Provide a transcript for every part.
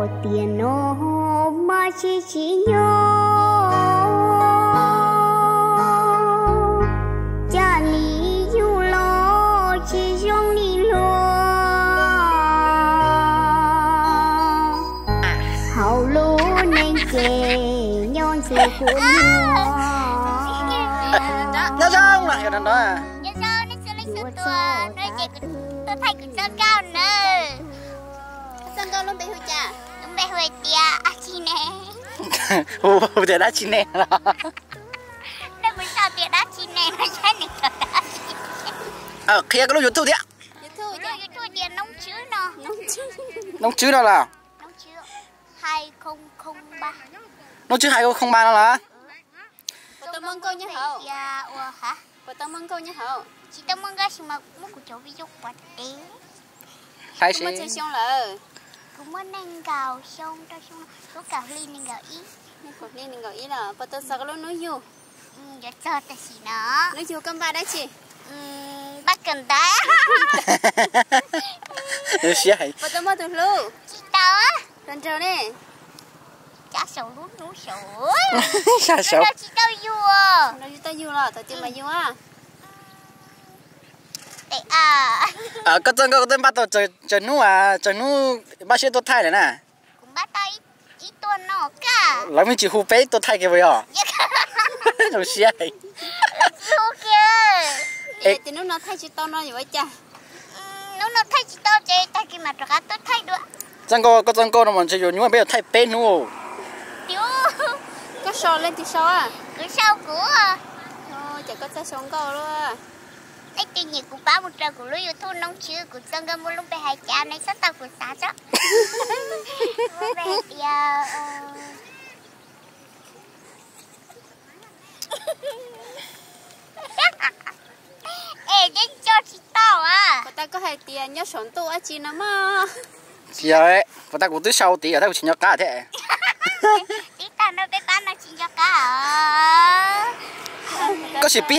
Tiam no mas tsis tsim nyog, cas li yug los tsis zoo li luag. Hauv lub neej ces nyob ntxuag kua muag. Nyob zoo, nyob zoo, nej txhua leej txhua tus, no ces kuv tuaj thaij kuv txoj nkauj nawb. Txoj nkauj lub npe hu cas? Lub npe hu hais tias dab tsi ne? Hu tias dab tsi ne los? Nej mus sau tias dab tsi ne no saib nws tau dab tsi. Qhia koj lub YouTube thiab. Lub YouTube tias Noob Tswb no. Noob Tswb no los? Noob Tswb Hais Khoo Khoo Npa. Noob Tswb Hais Khoo Khoo Npa no los? Puas tau muaj nkauj nyob hauv? Puas tau muaj nkauj nyob hauv? Tsis tau muaj nkauj sis mas muab kuv cov video quav teb. Hais muaj xyoo lawm? Kuv muaj nees nkaum xyoo, rau xyoo no lub kaum hli nees nkaum ib. Nees nkaum hli nees nkaum ib los? Puas tau txog koj lub hnub yug? Yuav txog tam sim no. Hnub yug koj npaj dab tsi? Npaj kawm ntawv. Puas tau muaj tus hlub? Tsis tau. Hluas nraug ne? Cab saum lub hnub saud. Hluas nraug tsis tau yug. Hluas nraug tsis tau yug los thaum twg mas yug? Koj txoj nkauj koj twb npaj tau tsawg hnub, tsawg hnub npaj siab tuaj thaij lawm na? Kuv npaj tau ib tuaj no kaj. Lawv me tsis hu peb tuaj thaij kiag puas yog? Zoo siab. Lawv tsis hu kiag. Hnub no thaij tsis tau no yuav ua cas? Hnub no thaij tsis tau ces tag kis mam rov qab tuaj thaij dua. Txoj nkauj, koj txoj nkauj no mas ntshe yuav nyuaj peb yuav thaij peb hnub. Tiag. Koj sau leej twg sau? Kuv sau kuv. Ces koj txawj sau nkauj luaj. Nej tus nyiam kuv pab mus rau kuv lub YouTube Noob Tswb, kuv txoj nkauj muaj lub npe hais cas nej txhob tau kuv xav tso. Lub npe hais tias, es neb nco tsis tau a? Puas tas koj hais tias nyob saum ntuj dab tsi no mog? Tsis yog, puas tas kuv twb sau tid tab kuv tsis nco qab thiab. Tib tag no peb pab no tsis nco qab os. Koj sim pib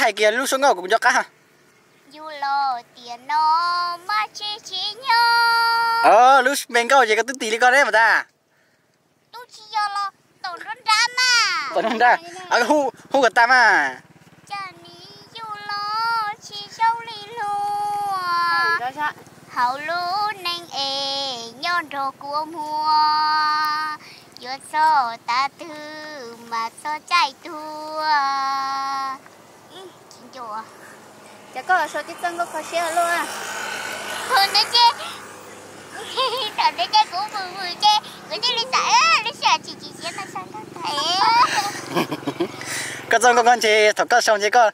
hais kiag lub suab nkauj kuv nco qab. Yug los tiam no mas tsis tsim nyog. Lub npe nkauj ces koj twb tis li ko ne puas tas? Tub tsis yog los tom nruab nrab mas. Tom nruab nrab, hu kom tas mas. Cas li yug los tsis zoo li luag. Hauv lub neej es nyob nrog kua muag, yuav txog tav twg mas txog caij tuag. Ces koj sau tib txoj nkauj kho siab luaj. Thaum ntawd ces, thaum ntawd ces kuv vwm vwm ces kuv thiaj li xav lub sij hawm chim chim siab no sau nkauj tag. Koj txoj nkauj koj ntshe thaum koj sau ntshe koj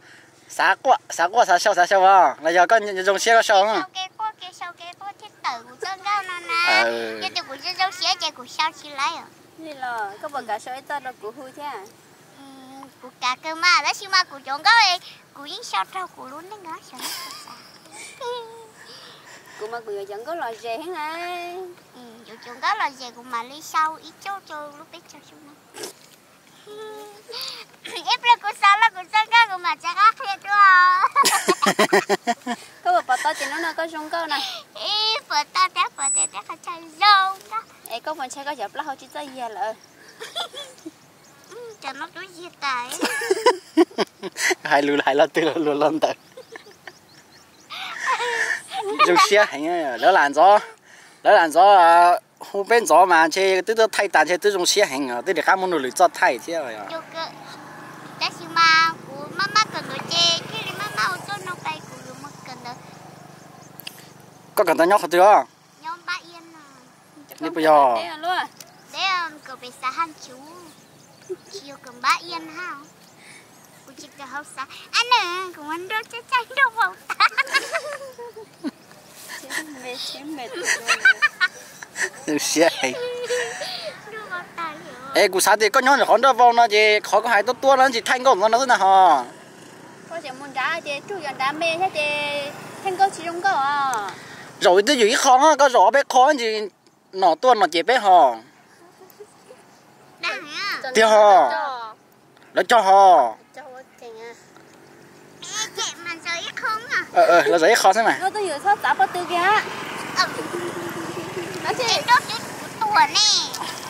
xav quaj xav quaj xav sau xav sau os los yog koj zoo siab koj sau? Sau kev quaj kev sau kev quaj thiaj tawm kuv txoj nkauj no na. Yog tias kuv zoo zoo siab ces kuv sau tsis laib os. Li los koj puas kam sau ib txoj rau kuv hu thiab? Kuv kam kawg mas tab sis mas kuv cov nkauj kuv yeej sau raug kuv lub neej os. Kuv mas kuv yuav cov nkauj lom zem heev na. Yuav cov nkauj lom zem kuv mam li sau ib co rau lub peb caug xyoo no. Ib pliag kuv xav los kuv txoj nkauj kuv mam rov qab qhia dua. Koj puas pom tau tias hnub no koj zoo nkauj na? Ib puas tau thiab puas tias thiab qhov chaw zoo nkauj. Es koj puas ntshai koj cov plaub hau tsis txawj yiag lawm? Cov no twb yiag tas. Hais lus hais lo twg los luag lo ntawd. Zoo siab heev, lawv lam ntxov, lawv lam ntxov hu peb ntxov mas ntshe twb tuaj thaij tas ntshe twb zoo siab heev, twb rov qab muab nrog lwm txoj thaij thiab. Tab sis mas kuv maj maj kawm ntawv ces thiaj li maj maj ua txuj no pais kuv yuav mus kawm ntawv. Koj kawm ntawv nyob qhov twg os? Nyob Npab Iab no. Li puas yog? Teb kawm pem xav haj nchuv, tsis yog kawm Npab Iab na. Kuv tsis kawm hauv xav ab na, kuv muab nrauj caij caij nrauj vau tas. Siab heev. Es kuv xav tias koj nyob ntawm qhov nrauj vau no ces qhov koj hais tuab tuab no tsis thaij nkauj no no xwb na ho. Koj tseem mus nrad ces tsuj cov nrad me thiab ces thaij nkauj tsis zoo nkauj os. Zaum twb yog ib qho, koj zaum ob peb qho ntsis nom tuaj nom ces peb ho. Tiag ho. Lawv cog ho. Lawv zaum ib qho xwb mas. ua nej.